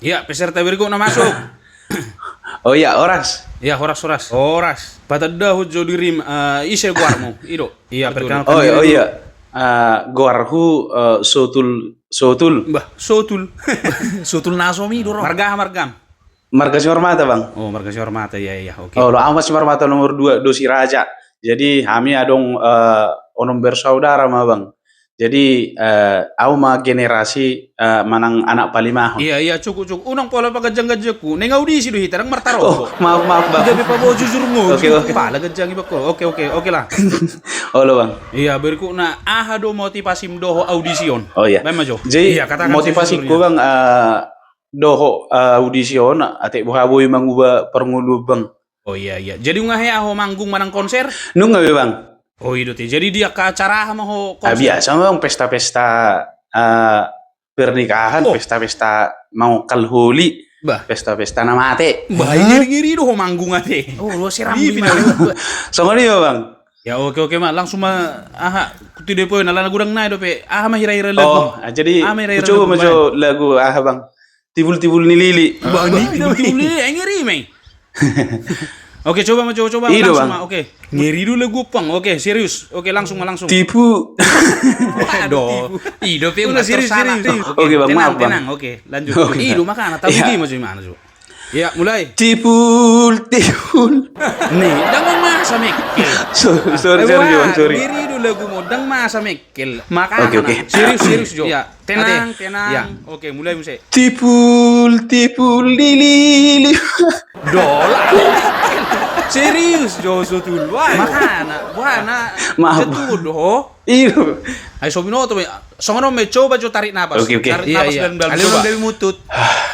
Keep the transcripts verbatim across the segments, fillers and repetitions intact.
Iya, peserta berikutna masuk. Oh iya, horas. Iya, horas, horas. Horas. Patandahon jo dirim, eh, ise goarmu? I do. Iya, perkenalkan diri dulu. Oh iya. Eh, goarhu, eh, Sotul, Sotul. Bah, Sotul. Sotul na so mi do ro. Marga aha margam? Marga Simarmata, Bang. Oh, marga Simarmata, iya, iya, oke. Oh, olo, au ma Simarmata nomor dua, Dosi Raja. Jadi, hami adong, eh, onom bersaudara ma, Bang. Jadi, eh, au ma generasi, eh, manang anak palimahon. Iya, iya, cukup, cukup. Unang pola paganjang-ganjangku. Naeng audisi do hita, ndang martaronggo. Oh, maaf, maaf, Bang. Gabe paboa jujur ngo. Oke, oke. Pala ganjang ibakko. Oke, oke, oke lah. Olo, Bang. Iya, berikutna, aha do motivasim dohot audisi on? Oh iya. Baen ma jo. Jadi, iya, katakan motivasiku sejujurnya, Bang, eh, dohot, eh, audisi on, atik boha boi manguba parngoluon, Bang. Oh iya, iya. Jadi nunga hea ho manggung manang konser? Nunga be, Bang. Oh, i do te. Jadi di angka acara aha ma ho konser? Ah, biasa, Bang, pesta-pesta, eh, pernikahan, oh, pesta-pesta mangongkal holi, bah, pesta-pesta na mate. Bah, ngeri-ngeri do ho manggung ate. Oh, lo seram. Songon i ma, Bang. Ya, oke, oke ma, langsung ma, aha, tu the point, alana godang nai dope, aha ma hira-hira lagu? Oh, ah, jadi, aha ma hira-hira lagu, coba ma jo lagu, aha, Bang? Tibul-tibul ni lili. Bah, ni tibul-tibul ni lili, eh, ngeri, meng. Oke, coba ma jo, coba ma, langsung ma, oke. Ngeri do lagu, Bang. Oke, serius. Oke, langsung ma, langsung. Tipu. Aduh, tipu. I do pe, serius, serius. Oke, Bang, maaf, Bang. Tenang, tenang, oke, lanjut. Oke. I do, makana, tapi gimana jo? Ya, mulai. Tipul, tipul. Ni, ndang masa mekkel. So-, sorry, sorry, Bang, sorry. Ngeri do lagumu, ndang masa mekkel. Makana. Oke, oke. Serius, serius jo. Ya, tenang, tenang. Ya. Oke, mulai muse. Tipul, tipul, lili, lili. Dola. Serius jo, Sotul. Wah, makana, wah, na. Maaf, Bang. Betul do ho. Iyo. Ai so binoto, songon on ma, coba jo tarik napas. Oke, oke. Tarik napas dalam-dalam, coba. Alai ulang dari mutut.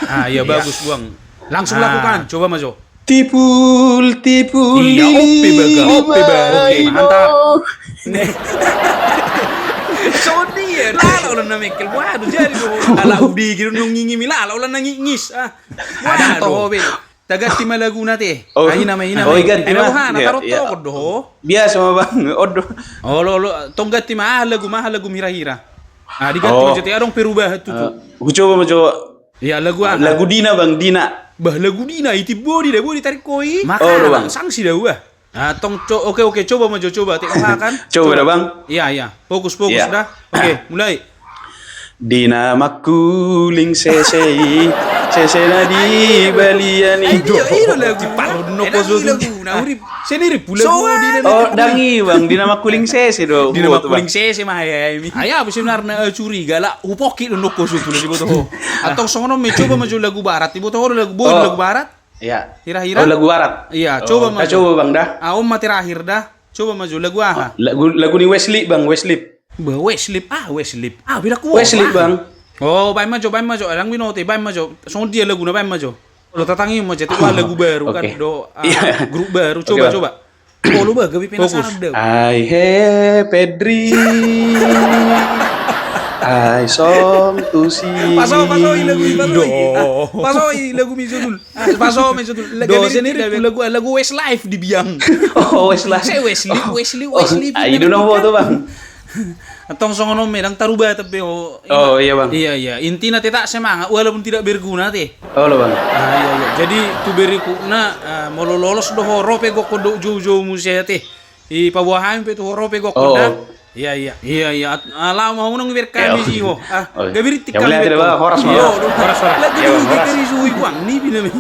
Ah, iya, bagus, Bang. Langsung lakukan, coba ma jo. Tipul, tipul, iya, ope, Baga. Ope, Baga. Oke, mantap. Songon dia, lala holan na mekkel. Waduh, jadi do. Ala udi gitu, nungingi mi lala holan na ngingis. Ah. Waduh. Taganti ma laguna te. Oh. Aina ma, aina ma. Oh, ganti ma. Ena boha, na tarotokon do ho. Biasa ma, Bang. Odo. Olo, olo, tong ganti ma, aha lagu, aha lagu hira-hira. Ah, diganti ma jo te, adong perubahan tutu. Eh, hucoba ma jo. Iya, lagu aha? Lagu Dina, Bang, Dina. Bah, lagu Dina, itimbodi da, bodi tarik ho i. Makana, Bang, sangsi da, bah. Ah, tong co-, oke, oke, coba ma jo, coba. Tek, aha kan? Coba da, Bang. Iya, iya. Fokus, fokus da. Oke, mulai. Dina mangkuling sese i, sese na di balian i. Ai, iyo, iyo lagu. Tipalo do noko so tu. Sendiri pula. Oh, ndang i, Bang, Dina mangkuling sese do. Dina mangkuling sese ma, ai, ai, mi. Ai, apa sebenarna, eh, curiga, lah, hupongki do noko so tu, lah, diboto ho. Antong songon on ma, coba ma jo lagu barat, diboto ho do lagu, boi do lagu barat. Iya. Hira-hira? Oh, lagu barat. Iya, coba ma jo. Coba, Bang, da. Ah, on ma terakhir da. Coba ma jo lagu aha? Lagu, lagu ni Wesley, Bang, Wesley. Bah, Wesley, ah, Wesley. Ah, beda ku. Wesley, Bang. Oh, baen ma jo, baen ma jo. Ndang binoto, baen ma jo. Songon dia laguna, baen ma jo. Lo tatangihon ma jo, tu lagu baru kan, do, ah, grup baru. Coba, coba. Olo, bah, gabe penasaran do. Ai he Pedri. Ai song tu si. Paso, paso i lagu i, paso i. Paso i lagu mi, Sotul. Ah, paso ma i, Sotul. Do, sendiri lagu, lagu Westlife di biang. Oh, Westlife. Se Wesley, Wesley, Wesley. Ai, do na ho tu, Bang. Antong songon on ma, ndang tarubatan be ho. Oh, iya, Bang. Iya, iya. Intina tetap semangat walaupun tidak berguna te. Olo, Bang. Ah, iya, iya. Jadi tu berikutna, ah, molo lolos do ho, ro pe gokkon dohot jou-jou muse te. Ipaboa hami pe tu ho, ro pe gokkon da. Iya, iya. Iya, iya. Laho ma ho, unang ibereng hami si ho. Ah, gabe rintik hami. Horas ma. Horas, horas. Lagi di kiri suhi, Bang. Ni bina mi.